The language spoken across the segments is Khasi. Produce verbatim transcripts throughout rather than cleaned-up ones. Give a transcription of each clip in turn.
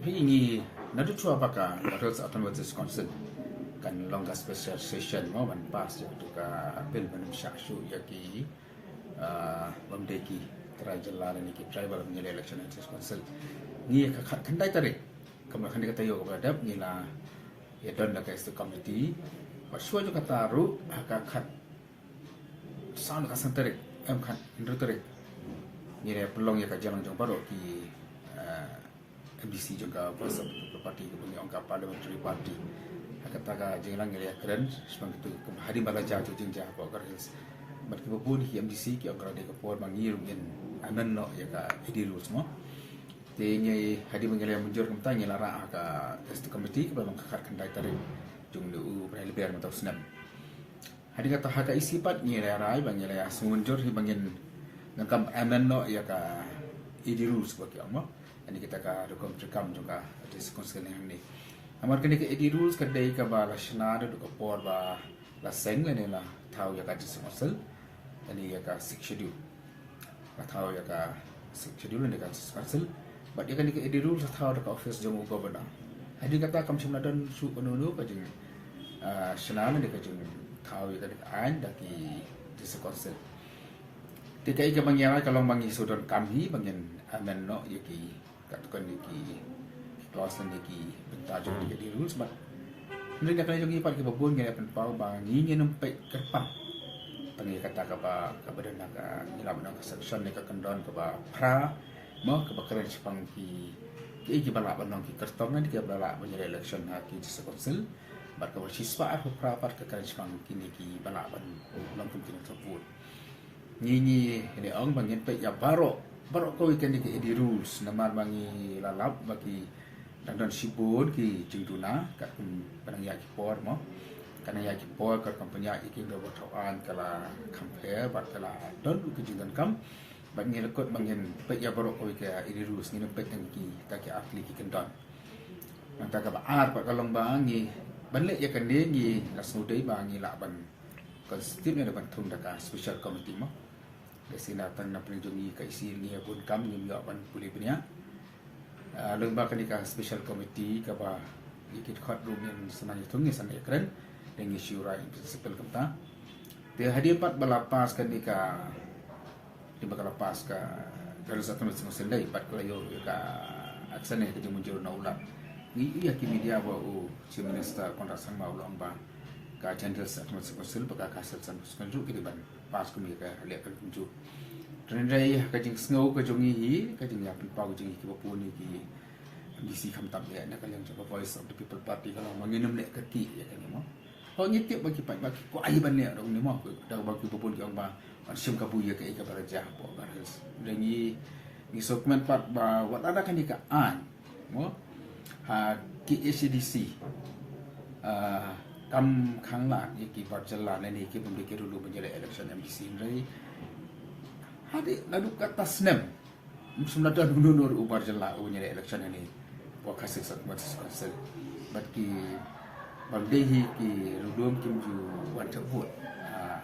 Hi ngi naduh shuwa ba ka Garo Hills Autonomous District Council kan long ka special session mo ban pass ïa ka bill ban shah shuh ïa ki bym dei ki trai jylla ne ki tribal ban ïaleh election District Council. Ngi ka khatkhyndai tarik, kumba kane ka taïew kaba dep ngi la ïadon da ka executive committee. Ba shuwa jong kata ruh ha ka khat san ka san tarik, em khathynriew tarik, ngi la pynlong ïa ka jingïalang jong baroh ki MDC jong ka Voice of the People Party kaba ngi ong ka Parliamentary Party. Ha kata ka jingïalang ngi la ïakren shaphang kito, hadien ba la jia ki jingjia hapoh Garo Hills. Bad kiba bun ki MDC ki ong ka la dei ka por ba ngi ruh ngin amend noh ïa ka AD rules mo. Te ngi hadien ba ngi la mynjur kumta ngi la rah ha ka executive committee kaba long ka khatkhyndai tarik jong une u bnai Lber mynta u snem. Hadien kata ha ka EC pat ngi la rai ba ngi la ïa sngewmynjur hi ba ngin donkam amend noh ïa ka AD rules ba ki ong mo. Ani kita ka rukom treikam jong ka District Council ne hangne. Namar kane ka AD rules ka dei kaba la shna naduh ka por ba la seng lane la thaw ïa ka District Council. Ani ïa ka Sixth Schedule. La thaw ïa ka Sixth Schedule ne ka District Council. Bad ïa kane ka AD rules la thaw da ka office jong u Governor. Hadien kata kam shym la don shuh kano kano ka jing shna ne ka jingthaw ïa kane ka aiñ da ki District Council. Te kaei kaba ngi rai ka long ba ngi shu donkam hi ba ngin amend noh ïa ki katto katne ki clause ne ki bynta jong ki AD rules bad hynrei na ka liang jong ngi pat kiba bun ngi la pynpaw ba ngi ngin ym peit kyrpang tang ïa kata kaba, kaba don ha ka, ngi lah ban ong ka section ne ka kyndon kaba phra mo, kaba kren shaphang ki, kiei kiba lah ban long ki kyrtong ne kiba lah ban ïaleh election ha ki District Council. Bad kaba shispah arphew phra pat ka kren shaphang kine kiba lah ban long kum ki nongthep vote. Ngi ngi ïa ong ba ngin peit ïa baroh, baroh kawei kane ka AD rules namar ba ngi la lap ba ki dang don shibun ki jingduna katkum ba nang ïaid ki por mo. Ka nang ïaid ki por katkum pynïaid ïa ki dei ba thaw aiñ ka la kham pher bad ka la don ruh ki jingdonkam. Bad ngi la kut ba ngin peit ïa baroh kawei ka AD rules, ngin ym peit tang kita ki artylli ki kyndon. Nangta kaba ar pat ka long ba ngi ban leh ïa kane ngi la sngewdei ba ngi lah ban constitute ne ban thung da ka special committee mo. Lehse na tang na pdeng jong ngi ka EC ngi ïa bun kam ngim ïoh ban pule bniah. Ah, lyngba kane ka special committee kaba ïa ki dkhot ruh ngin sa nang ïa thung, ngin sa nang ïa kren. Te ngi shu rai in principle kumta. Te hadien pat ba la pass kane ka, hadien ba ka la pass ka Garo Hills Autonomous Council dei pat ka la ïoh ïa ka action ne ka jingmynjur na u Lat. Ngi ïohi ha ki media ba u Chief Minister Conrad Sangma u la ong ba ka Jaintia Hills Autonomous Council bad ka Khasi Hills Autonomous Council ruh ki dei ban pass kum ïa ka leh ka kumjuh. Hynrei ha ka jingsngew ka jong ngi hi, ka jingïapynpaw ka jong ngi kiba bun ïa ki MDC khamtam ïa na ka liang jong ka Voice of the People Party ka long ba ngin ym leh kyrkieh ïa kane mo. Ho ngi tip ba ki paidbah ki kwah hi ban leh ruh ne mo, da ba kiba bun ki ong ba ban shim kabu ïa kaei kaba la jia hapoh Garo Hills. Hynrei ngi, ngi sngewkmen pat ba wat la da kane ka aiñ mo, ha KHADC, ah, kam khang lad ïa ki bar jylla ne ki bym dei ki riewlum ban ïaleh election MDC, hynrei hadien naduh katta snem ym shym la don uno uno ruh u bar jylla uban ïaleh election hangne hapoh Khasi Hills Autonomous Council. Bad ki bym dei hi ki riewlum kim ju wan thep vote ha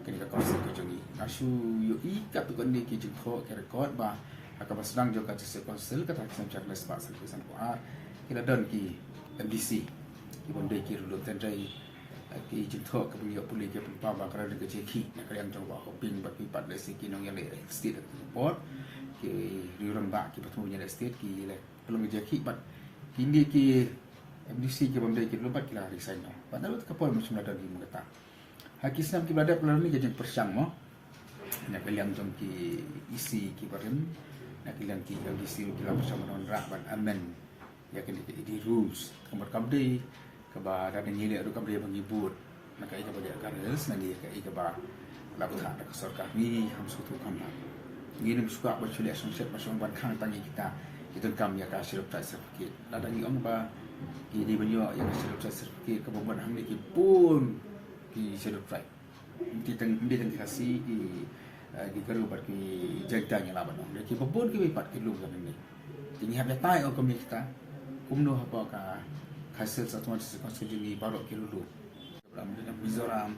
kane ka council ka jong ngi. Nga shu ïohi katto katne ki jingthoh ki record ba ha kaba sdang jong ka District Council kata ka snem hajar khyndai spah sanphew san phew ar ki la don ki MDC ki bym dei ki riewlum, hynrei ki jingthoh kiba ngi ïoh pule ki pynpaw ba ka la don ka jingkhih na ka liang jong Bah Hoping bad ki pat lehse ki nongïaleh state ha kata ka por, ki riew rangbah kiba thmu ïaleh state ki la pynlong ka jingkhih bad kine ki MDC ki bym dei ki riewlum pat ki la resign noh. Bad naduh kata ka por ym shym la don hi mo kata. Ha ki snem kiba la dep la don hi ka jingpyrshang mo na ka liang jong ki EC kiba rim, na ka liang ki MDC ruh ki la pyrshang ban wanrah ban amend ïa kane ka AD rules. Ka mut kam dei kaba lada ngi leh ruh kam dei ba ngi bud. Na kaei kaba dei ka Garo Hills, na kaei kaba la bthah da ka sorkar, ngi ham sngewthuh kham bha. Ngi nym shu kwah ban shu leh shongshit ba shong ban khang tang ïa kita ki donkam ïa ka Scheduled Tribe certificate. Lada ngi ong ba ki dei ban ïoh ïa ka Scheduled Tribe certificate kaba mut hangne ki bun ki Scheduled Tribe. Ym dei tang, ym dei tang ki Khasi, ki, eh, ki Garo bad ki Jaintia ngi lah ban ong. Kiba bun kiwei pat ki lum ka mynne. Te ngi hap ïatai ïa ka mih kita. Kumno hapoh ka Khasi Hills Autonomous District Council jong ngi baroh ki riewlum. Lada mynta Mizoram,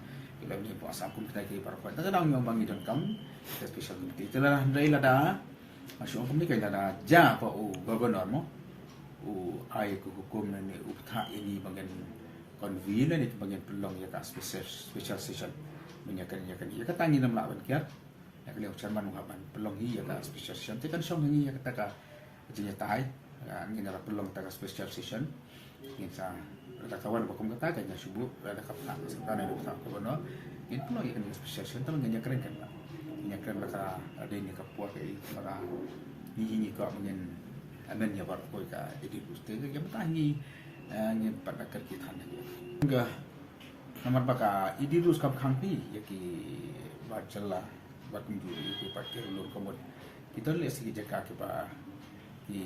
lada mynta hapoh Assam kum kita ki baroh pat. Te ka dang ong ba ngi donkam ka special committee. Te lada hynrei lada, nga shu ong kumne, ka lada jia hapoh u governor mo, u ai ka hukum ne u bthah ïa ngi ba ngin convene ne ba ngin pynlong ïa ka special, special session. Mynta ïa kane, ïa kane, ïa kata ngin ym lah ban kiar. Ïa kane u chairman u hap ban pynlong hi ïa ka special session. Te kan shong hi ïa kata ka jingïatai. Ngin ïa pynlong kata ka special session. Ngin sa, lada ka wan ba kum kata ka ngin shu buh, lada ka bthah ka session ne u bthah ka bano. Ngin pynlong ïa kane ka special session, te ngin ïa kren kan ba. Ngin ïa kren ba ka dei ne ka por ka i ba ka ngi ngi ka ngin amend ïa baroh ka A D rules te ka ïa mynta ngi, eh, ngin pat da kyrkieh than ïa ka. Namar ba ka A D rules kam khang phi ïa ki bar jylla, ba kumjuh ïa ki pat ki rulur ka mut. Kita leh sa ki jaka kiba ki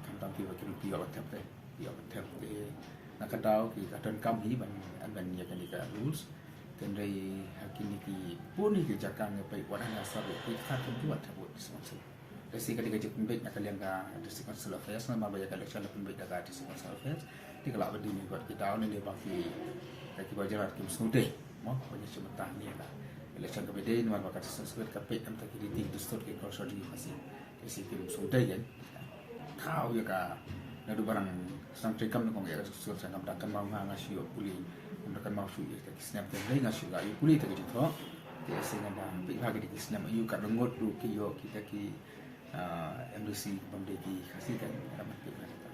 khamtam kiba ki ruh ki ïoh ban thep te. Ïoh ban thep te. Na ka daw ki ka donkam hi ban amend ïa kane ka rules. Hynrei ha kine ki bun hi ki jaka ngi peit wat ha Nongstoiñ peit ka kumjuh wat thep vote district council. Te sa kane ka jingpynbeit na ka liang ka District Council Affairs namar ba ïa ka election la pynbeit da ka District Council Affairs. Te ka lah ba dei ne wat ki daw ne ba ki, ka kiba jylla kim sngewdei. Mo, ba ngi shu mynta ngi ïa ka election kaba dei namar ba ka District Council ka peit ym ta ki riti ki dustur ki culture jong ki Khasi. Te sa kim sngewdei ïa. Thaw ïa ka, naduh ba nang sdang treikam ne kong ïa ka District Council ngam da kynmaw nga, nga shu ïoh pule. Ngam da kynmaw shuh ïa ka ki snem te hynrei nga shu ïoh pule ïa ka jingthoh. Te sa ngam da peit ha ki dei ki snem aïu ka rngut ruh ki ïoh kita ki, ah, M D C bym dei ki Khasi kan, ngam da peit ha kita.